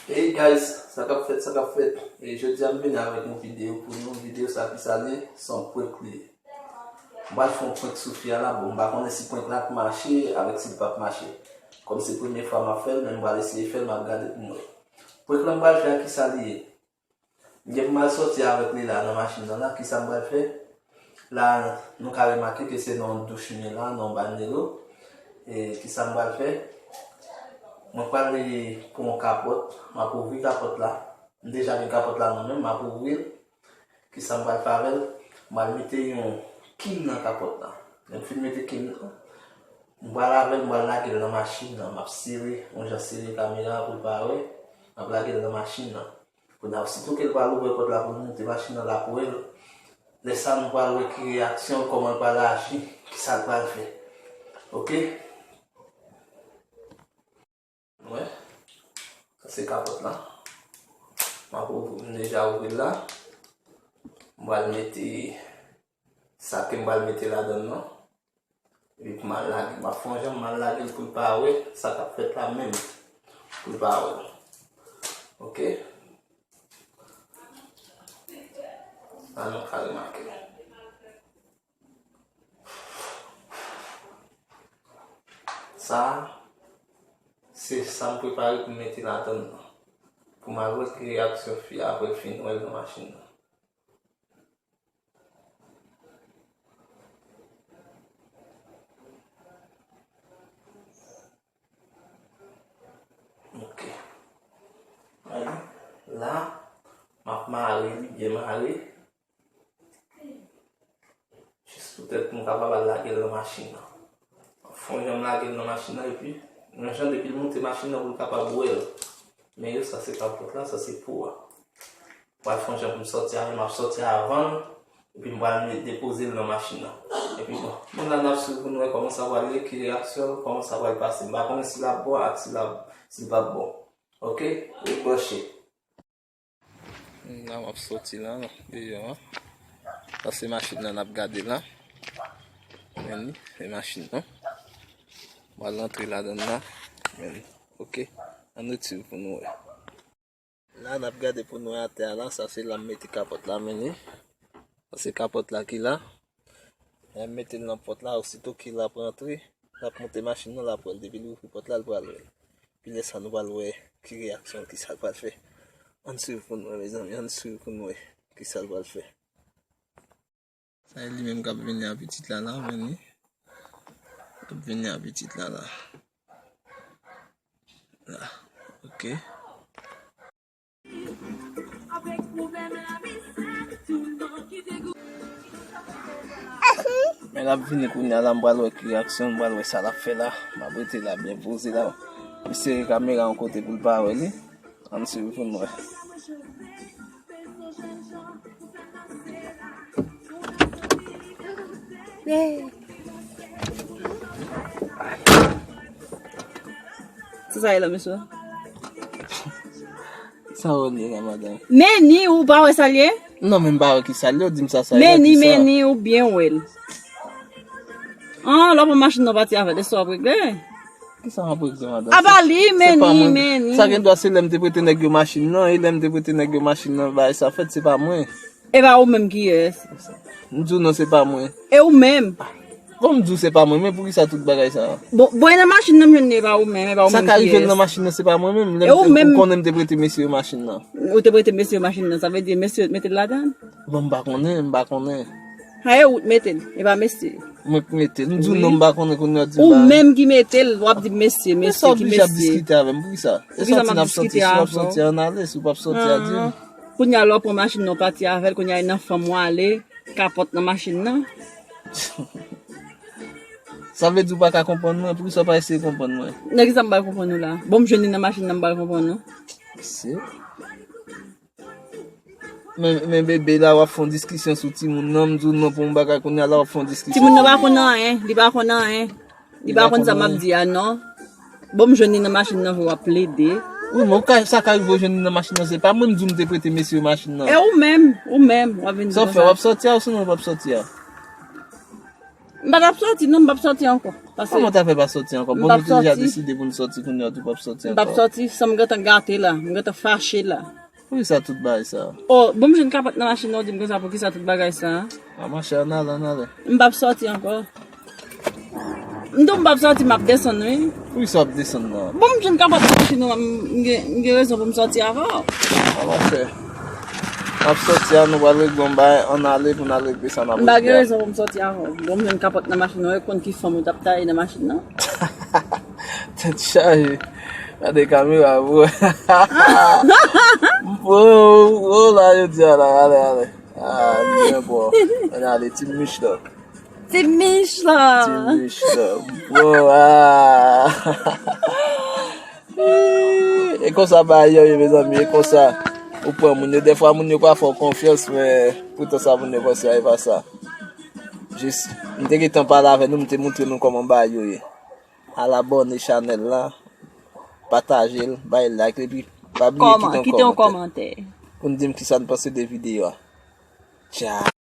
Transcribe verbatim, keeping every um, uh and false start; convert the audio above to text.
Hey guys, sa k ap fèt, sa k ap fèt? E jodi a m vini avèk yon videyo pou nou. Videyo sa ki sa li ye? Se yon prank li ye. M pral fè yon prank sou fi a la. Bon, m pa konnen si prank la ap mache avèk si l p ap mache. Kòm se premye fwa m ap fè l, men m pral eseye fè l, m ap gade pou m wè. Prank la m pral fè a ki sa li ye? Gen pou m al sòti avèk li la nan machin nan la, kisa m pral fè? La, nou ka remake ke se nan yon douch m ye la, nan yon banyèlo. E kisa m pral fè? Mwen pral pran yon kapòt, m ap ouvri kapòt la. M deja gen kapòt la nan men m, m ap ouvri l. Kisa m pral fè avè l? M pral mete yon kim nan kapòt la. Lè m fin mete kim nan, m pral avè l, m pral lage l nan machin nan. M ap sere, yon jan sere kamera pou l pa wè. M ap lage l nan machin nan. Kounye a, osito ke l pral ouvè pòt la pou l moute machin nan, l ap wè l. Lè sa, nou pral wè ki reyaksyon l, kòman l pral aji, kisa l pral fè. Oke? Wè. Sa se kapòt la. M ap ouvri, m deja ouvri l la. M pral mete sa ke m pral mete ladann nan. Epi pou m al lage, m ap fè yon jan m al lage l pou l pa wè sa k ap fèt la menm. Pou l pa wè. Oke? Sa nou ka remake. Sa, se sa m prepare pou m mete ladann nan. Pou m al wè ki reyaksyon fi a apre l fin wè l nan machin nan. Ok. Gade, la, m ap mare li, byen mare. Jis poutèt pou m kapab al lage l nan machin nan. Fè yon jan m lage l nan machin nan, epi, yon jan depi l moute machin nan pou l kapab wè l. Men yo, sa se kapòt la, sa se po a. Pral fè yon jan pou m sòti avè l, m ap sòti avan l, epi m pral met, depoze l nan machin nan. Epi bon, nou la n ap swiv pou nou wè kòman sa pral ye, ki reyaksyon l, kòman sa pral pase. M pa konnen si l ap bon ak si l ap, si l p ap bon. Ok? Ret branche. La m ap sòti la, deyò an. Sa se machin nan n ap gade la. Men li, se machin nan. M pral antre ladann la. Men li. Ok. Ann ret swiv pou nou wè. La n ap gade pou nou wè atè a la, sa se la m mete kapòt la, men li. Sa se kapòt la ki la. Lè m mete l nan pòt la, osito ke l ap rantre, l ap moute machin nan, l ap wè l. Depi l ouvri pòt la, l pral wè l. Epi lè sa, nou pral wè ki reyaksyon, kisa l pral fè. Ann swiv pou nou wè, mezanmi, ann swiv pou nou wè kisa l pral fè. Sa e li menm k ap vini a pitit la, la, men li. L ap vini a pitit la, la. La, ok. Men l ap vini kounye a la, m pral wè ki reyaksyon, m pral wè sa l ap fè la. M ap rete la byen poze la. M sere kamera yon kote pou l pa wè li. Ann swiv pou n wè. Sa sa ye la, mesye? Sa w wè l ye la, madanm? Meni, ou pa wè sa l ye? Non, men m pa wè ki sa l ye, w di m sa sa ye la, ki sa? Meni, meni, ou byen wè l. An, lè w pran machin nan pati avè l, e sa w ap regle? Kisa m ap regle, madanm? Apa li, meni, meni. Sa gen dwa se lè m te prete nèg yo machin nan, e lè m te prete nèg yo machin nan, bagay sa fèt, se pa mwen. E pa ou menm kiyès? M di w non, se pa mwen. E ou menm? Bon, m di w se pa mwen, men poukisa tout bagay sa? Bon, bon, e nan machin nan m jwenn li, e pa ou menm, e pa ou menm kiyès? Sa ka rive l nan machin nan, se pa mwen menm. Lè m te, ou konnen m te prete mesye yo machin nan. Ou te prete mesye yo machin nan, sa vle di mesye yo t mete l ladan l? Bon, m pa konnen, m pa konnen. Ha, e ou t mete l, e pa mesye yo. Mwen k mete l. M di w non, m pa konnen, kounye a w di m pa. Ou menm ki mete l, w ap di mesye, mesye, ki mesye? Men sa w oblije ap diskite avè m, poukisa? E sòti n ap sòti, si w ap sòti, ann ale, si w p ap sòti a, di m. Kounye a, lè w pran machin nan, w pati avè l, kounye a, e nan fanm w ale, kapòt nan machin nan. Sa vle di w pa ka konprann mwen, poukisa w pa eseye konprann mwen? Nan kisa m pral konprann ou la? Bon, m jwenn li nan machin nan, m pral konprann ou. Se. Men, men bebe la, w ap fè yon diskisyon sou timoun nan, m di w non pou yon bagay, kounye a la, w ap fè yon diskisyon sou li. Timoun nan pa konn anyen, li pa konn anyen. Li pa konn sa m ap di a, non. Bon, m jwenn li nan machin nan, w ap plede. Wi, men w ka, sa ka rive w jwenn li nan machin nan, se pa mwen m di w m te prete mesye yo machin nan. E ou menm, ou menm, w ap vin di konsa. Sa w fè, w ap sòti a, osinon w p ap sòti a? M pa t ap sòti, non, m p ap sòti ankò. Paske Kòman w ta fè pa sòti ankò? M Bon, p ap nou te deja sòti. Deside pou n sòti, kounye a w di w p ap sòti M p ap ankò. Sòti san m gentan gate la, m gentan fache la. Poukisa tout bagay sa? Oh, bon, m jwenn kapòt nan machin nan, ou di m konsa poukisa tout bagay sa? A, monchè, ann ale, ann ale. M p ap sòti ankò. M di w m p ap sòti, m ap desann, wi. Poukisa w ap desann nan? Bon, m jwenn kapòt nan machin nan, m m gen m gen rezon pou m sòti avè w. A, monchè. N ap sòti a, nou pral regle yon bagay, ann ale pou n al regle sa n ap M pa gen regle a. Rezon pou m sòti avè w. Bon, m jwenn kapòt nan machin nan, ou konn ki fanm ou t ap taye nan machin nan. Tèt chaje. Gade kamera, bro. Bro, bro, la, yo di a la, ale, ale. Ah, byen, bro. Ann ale, ti mich la. Ti mich la. Ti mich la. Bro, ah. E konsa bagay yo ye, mezanmi, e konsa. Ou pran moun yo, dèfwa moun yo pa fè w konfyans, men poutan sa moun yo panse a, e pa sa. Jis, m te gentan pale avè nou, m te montre nou kòman bagay yo ye. Al abòne chanèl la, pataje l, bay like, epi pa bliye kite Kòman? yon Kite yon kòmantè kòmantè. Pou n di m kisa n panse de videyo a. Tchao.